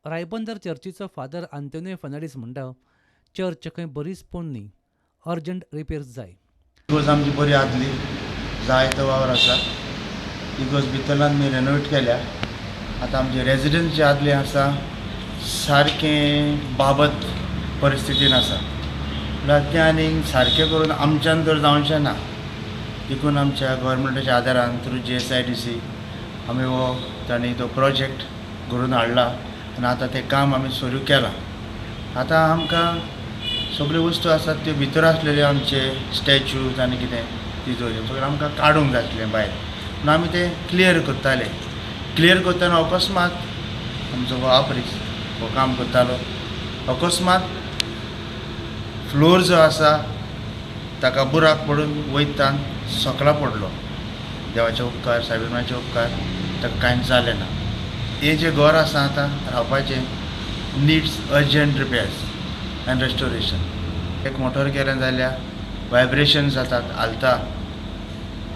Ribandar चर्चीचो father Antonio Fernandes म्हणटा, church खंय बरीच पोन्नी, अर्जंट रिपेर्स जाय. इगर्ज आमची बरी आदली, जायतो वावर आसा. इगर्ज भितरल्यान आमी रेनोवेट केल्या. आतां आमचे रेजिडन्स जे आदले आसा, सारकें बाबत परिस्थितीन आसा. म्हणल्यार तें आनीक सारकें करून आमच्यान तर जावचें ना. देखून आमच्या गोवोरमेंटाच्या आदारान थ्रू जीएसआयडीसी आमी हो तांणी तो प्रोजेक्ट घडोवन हाडला आनी आतां तें काम आमी सुरू केलां. आतां आमकां सगल्यो वस्तू आसात त्यो भितर आसलेल्यो, आमचे स्टॅच्यूज आनी कितें तिजोरी, सगळें आमकां काडूंक जाय आसलें भायर. म्हणून आमी तें क्लियर करताले. क्लियर करतना अकस्मात आमचो हो आपरीस हो काम करतालो, अकस्मात फ्लोर जो आसा ताका बुराक पडून वयतान सकला पडलो. देवाचे उपकार, सायबीण उपकार, ताका कांयच जालें ना. हें जें घर आसा आतां रावपाचें needs urgent repairs and restoration. एक मोटर गेलें जाल्यार वायब्रेशन जातात, हालता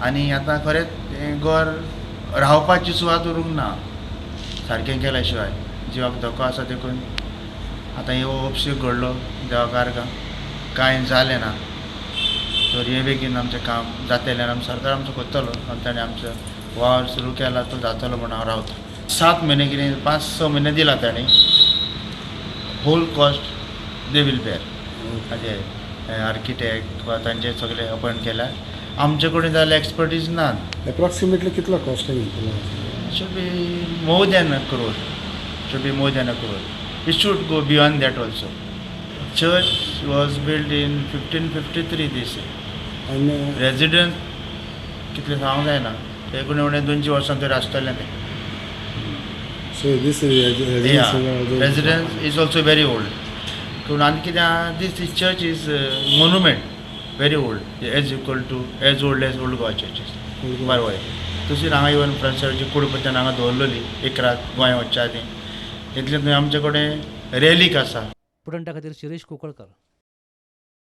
आनी आतां खरेंच हें घर रावपाची सुवात उरूंक ना सारकें केल्या शिवाय. जिवाक धोको आसा. देखून आतां हो अपशेक घडलो, देवाक आर्गां, कांय जालें ना तर हें बेगीन आमचें काम जातलें आनी आमचो सरकार आमचो करतलो आनी ताणें आमचो वावर सुरू केला तो जातलो म्हूण हांव रावतां. 7 म्हयने कितें, 5-6 म्हयने दिला ताणें. Whole cost they will bear. हाजे आर्किटेक्ट वा तांचे सगळे अपॉयंट केल्या. आमचे कडेन जाल्यार एक्सपर्टीज ना. अप्रॉक्सिमेटली कितलो कॉस्ट येतलो? Should be more than a crore. Should be more than a crore. It should go beyond that also. Church was built in 1553, they say. आनी Residence कितले सांगूंक जायना, एकूण उणें 200 वर्सां तरी आसतलें तें. So this Residence is also very old. पूण आनी कितें, this is church is monument, very old, as equal to as old as old Goa churches. बरोबर. तशीच हांगा इवन फ्रांसाची कूड पत्यान हांगा दवरलेली एक रात गोंय वचच्या आदीं. इतलें थंय आमचे कडेन रेलीक आसा. प्रुडंटा खातीर शिरीष कुंकळकर.